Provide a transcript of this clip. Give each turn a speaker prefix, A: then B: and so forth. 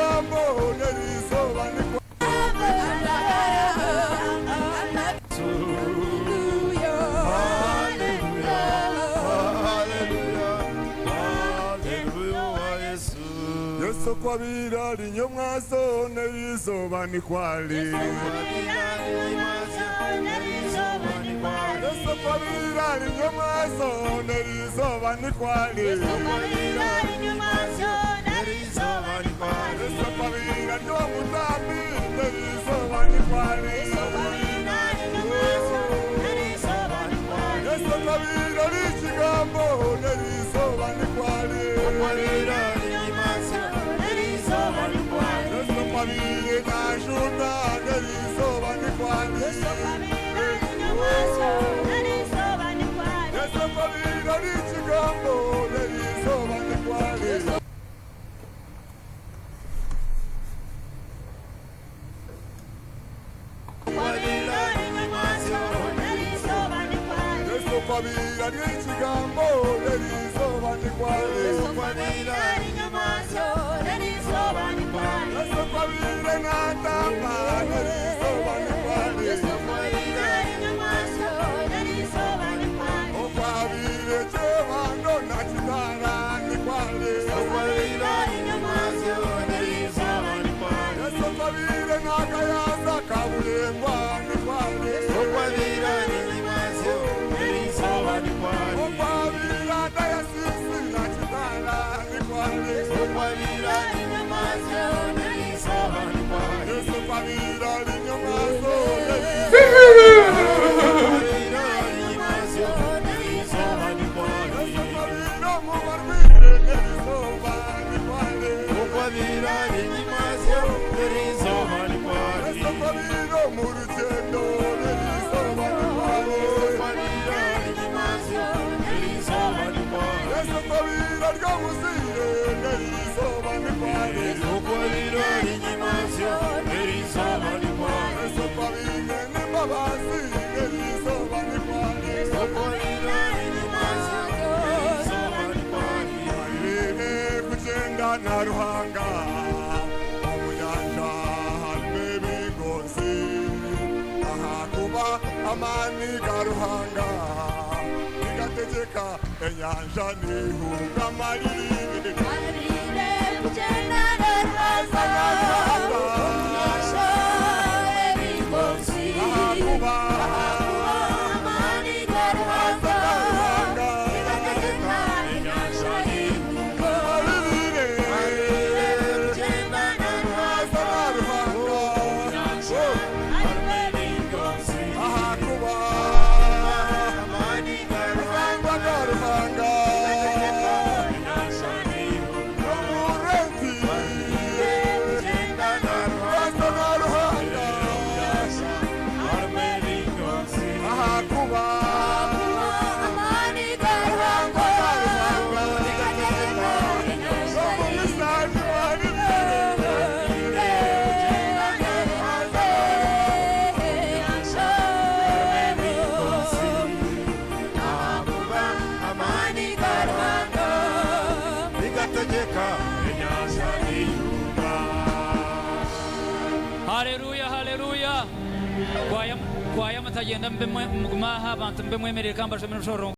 A: ekigambo n'eriizooba nikwo. Yesu ku abaire ari nyomwazo n'eriizooba nikwo ari. Yesu ku abaire ari nyomwazo n'eriizooba nikwo ari. Yesu ku abaire ari omutambi n'eriizooba nikwo ari. Yesu ku abaire ari ekigambo n'eriizooba nikwo ari. Yesu ku abaire naajuna n'eriizooba nikwo ari. Yesu ku abaire ari ekigambo n'eriizooba nikwo ari. Yesu ku abaire ari ekigambo n'eriizooba nikwo ari. Yesu ku abaire naatamba n'eriizooba nikwo ari. Oku abaire kyebando na kitaara nikwo ari. Yesu ku abaire n'akayaza kaburengwa nikwo ari. Oku abaire adayasisi na kitaara nikwo ari. Yesu ku abaire ari nyomwazo Yesu ku abaire omu barwire n'eriizooba nikwo ari. Yesu ku abaire omu rugyendo n'eriizooba nikwo ari. Yesu ku abaire ari omuzaire n'eriizooba nikwo ari. Yesu ku abaire n'embabazi n'eriizooba nikwo ari. Aine kugyenda na Ruhanga omu nyanja harimu ebingonzi ahakuba amaani ga Ruhanga nigategyeka enyanja nihunga amariri. Ahakuba ahakuba Ruhanga ga Ruhanga omurenti Rwasa na Ruhanga ahakuba Ruhanga ga Ruhanga omumisani waribire
B: Haleluya, haleluya. Kwaya, kwaya mutagenda mube mwe- mugume aha abantu mube mwemerere kandi mbashomere omushororongo.